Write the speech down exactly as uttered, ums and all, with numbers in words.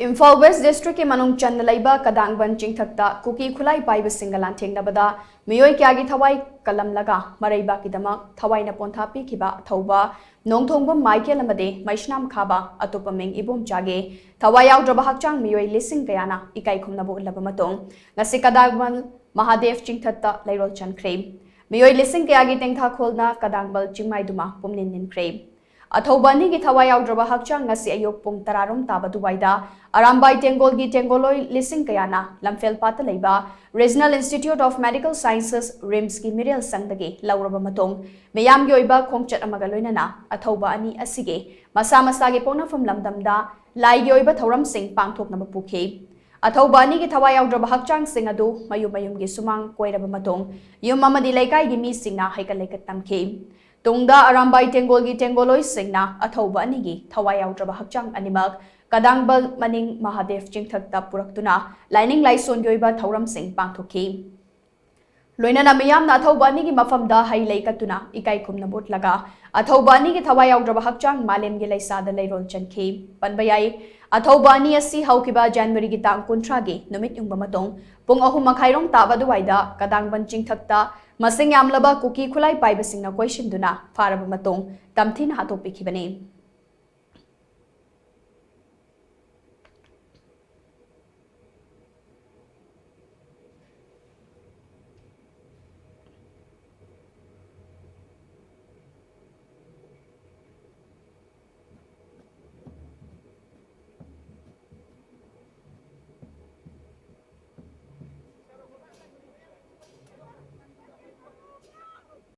Imphal west ꯗꯤꯁꯇ꯭ꯔꯤꯛꯀꯤ ꯃꯅꯨꯡ ꯆꯟꯅ ꯂꯩꯕ ꯀꯗꯥꯡꯕꯟ ꯆꯤꯡꯊꯛꯇ ꯀꯨꯀꯤ ꯈꯨꯠꯂꯥꯏ ꯄꯥꯏꯕꯁꯤꯡꯒ ꯂꯥꯟꯊꯦꯡꯅꯕꯗ ꯃꯤꯑꯣꯏ ꯀꯌꯥꯒꯤ ꯊꯋꯥꯏ ꯀꯜꯂꯝꯂꯒ ꯃꯔꯩꯕꯥꯛꯀꯤꯗꯃꯛ ꯊꯋꯥꯏꯅ ꯄꯣꯟꯊꯥ ꯄꯤꯈꯤꯕ ꯑꯊꯧꯕ ꯅꯣꯡꯊꯣꯡꯕꯝ ꯃꯥꯏꯀꯦꯜ ꯑꯃꯗꯤ ꯃꯩꯁꯅꯥꯝ ꯈꯥꯕ, ꯑꯇꯣꯞꯄ ꯃꯤꯡ ꯏꯕꯣꯝꯆꯥꯒꯤ ꯊꯋꯥꯏ ꯌꯥꯎꯗ꯭ꯔꯕ ꯍꯛꯆꯥꯡ ꯃꯤꯑꯣꯏ ꯂꯤꯁꯤꯡ ꯀꯌꯥꯅ ꯏꯀꯥꯏ ꯈꯨꯝꯅꯕ ꯎꯠꯂꯕ ꯃꯇꯨꯡ, ꯉꯁꯤ ꯀꯗꯥꯡꯕꯟ ꯃꯍꯥꯗꯦꯕ ꯆꯤꯡꯊꯛꯇ ꯂꯩꯔꯣꯜ ꯆꯟꯈ꯭ꯔꯦ꯫ ꯃꯤꯑꯣꯏ ꯂꯤꯁꯤꯡ ꯀꯌꯥꯒꯤ ꯇꯦꯡꯊꯥꯈꯣꯜꯅ ꯀꯗꯥꯡꯕꯟ ꯆꯤꯡꯃꯥꯏꯗꯨꯃ ꯄꯨꯝꯅꯤꯟ ꯅꯤꯟꯈ꯭ꯔꯦ꯫ ꯑꯊꯧꯕ ꯑꯅꯤꯒꯤ ꯊꯋꯥꯏ ꯌꯥꯎꯗ꯭ꯔꯕ ꯍꯛꯆꯥꯡ ꯉꯁꯤ ꯑꯌꯨꯛ ꯄꯨꯡ ꯇꯔꯥꯔꯣꯝ ꯇꯥꯕ ꯑꯗꯨꯋꯥꯏꯗ ꯑꯔꯥꯝꯕꯥꯏ ꯇꯦꯡꯒꯣꯜꯒꯤ ꯇꯦꯡꯒꯣꯜꯂꯣꯏ ꯂꯤꯁꯤꯡ ꯀꯌꯥꯅ ꯂꯝꯐꯦꯜ ꯄꯥꯠꯇ ꯂꯩꯕ Regional Institute of Medical Sciences, ꯔꯤꯝꯁꯀꯤ ꯃꯤꯔꯦꯜ ꯁꯪꯗꯒꯤ ꯂꯧꯔꯕ ꯃꯇꯨꯡ, ꯃꯤꯌꯥꯝꯒꯤ ꯑꯣꯏꯕ ꯈꯣꯡꯆꯠ ꯑꯃꯒ ꯂꯣꯏꯅꯅ ꯑꯊꯧꯕ ꯑꯅꯤ ꯑꯁꯤꯒꯤ ꯃꯁꯥ ꯃꯁꯥꯒꯤ ꯄꯣꯛꯅꯐꯝ ꯂꯝꯗꯝꯗ ꯂꯥꯏꯒꯤ ꯑꯣꯏꯕ ꯊꯧꯔꯝꯁꯤꯡ ꯄꯥꯡꯊꯣꯛꯅꯕ ꯄꯨꯈꯤ꯫ ꯑꯊꯧꯕ ꯑꯅꯤꯒꯤ ꯊꯋꯥꯏ ꯌꯥꯎꯗ꯭ꯔꯕ ꯍꯛꯆꯥꯡꯁꯤꯡ ꯑꯗꯨ ꯃꯌꯨꯝ ꯃꯌꯨꯝꯒꯤ ꯁꯨꯃꯥꯡ ꯀꯣꯏꯔꯕ ꯃꯇꯨꯡ, ꯌꯨꯝ ꯑꯃꯗꯤ ꯂꯩꯀꯥꯏꯒꯤ ꯃꯤꯁꯤꯡꯅ ꯍꯩꯀꯠ ꯂꯩꯀꯠ ꯇꯝꯈꯤ꯫ ꯇꯨꯡꯗ ꯑꯔꯥꯝꯕꯥꯏ ꯇꯦꯡꯒꯣꯜꯒꯤ ꯇꯦꯡꯒꯣꯜꯂꯣꯏꯁꯤꯡꯅ ꯑꯊꯧꯕ ꯑꯅꯤꯒꯤ ꯊꯋꯥꯏ ꯌꯥꯎꯗ꯭ꯔꯕ ꯍꯛꯆꯥꯡ ꯑꯅꯤꯃꯛ ꯀꯗꯥꯡꯕꯜ ꯃꯅꯤꯡ ꯃꯍꯥꯗꯦꯕ ꯆꯤꯡꯊꯛꯇ ꯄꯨꯔꯛꯇꯨꯅ ꯂꯥꯏꯅꯤꯡ ꯂꯥꯏꯁꯣꯟꯒꯤ ꯑꯣꯏꯕ ꯊꯧꯔꯝꯁꯤꯡ ꯄꯥꯡꯊꯣꯛꯈꯤ꯫ ꯂꯣꯏꯅꯅ ꯃꯤꯌꯥꯝꯅ ꯑꯊꯧꯕ ꯑꯅꯤꯒꯤ ꯃꯐꯝꯗ ꯍꯩ ꯂꯩ ꯀꯠꯇꯨꯅ ꯏꯀꯥꯏ ꯈꯨꯝꯅꯕ ꯎꯠꯂꯒ ꯑꯊꯧꯕ ꯑꯅꯤꯒꯤ ꯊꯋꯥꯏ ꯌꯥꯎꯗ꯭ꯔꯕ ꯍꯛꯆꯥꯡ ꯃꯥꯂꯦꯝꯒꯤ ꯂꯩꯁꯥꯗ ꯂꯩꯔꯣꯜ ꯆꯟꯈꯤ꯫ ꯄꯟꯕ ꯌꯥꯏ, ꯑꯊꯧꯕ ꯑꯅꯤ ꯑꯁꯤ ꯍꯧꯈꯤꯕ ꯖꯅꯋꯥꯔꯤꯒꯤ ꯇꯥꯡ ꯀꯨꯟꯊ꯭ꯔꯥꯒꯤ ꯅꯨꯃꯤꯠ ꯌꯨꯡꯕ ꯃꯇꯨꯡ ꯄꯨꯡ ꯑꯍꯨꯝ ꯃꯈꯥꯏꯔꯣꯝ ꯇꯥꯕ ꯑꯗꯨꯋꯥꯏꯗ ꯀꯗꯥꯡꯕꯟ ꯆꯤꯡꯊꯛꯇ ꯃꯁꯤꯡ ꯌꯥꯝꯂꯕ ꯀꯨꯀꯤ ꯈꯨꯠꯂꯥꯏ ꯄꯥꯏꯕꯁꯤꯡꯅ ꯀꯣꯏꯁꯤꯟꯗꯨꯅ ꯐꯥꯔꯕ ꯃꯇꯨꯡ ꯇꯝꯊꯤꯅ ꯍꯥꯠꯇꯣꯛꯄꯤꯈꯤꯕꯅꯤ꯫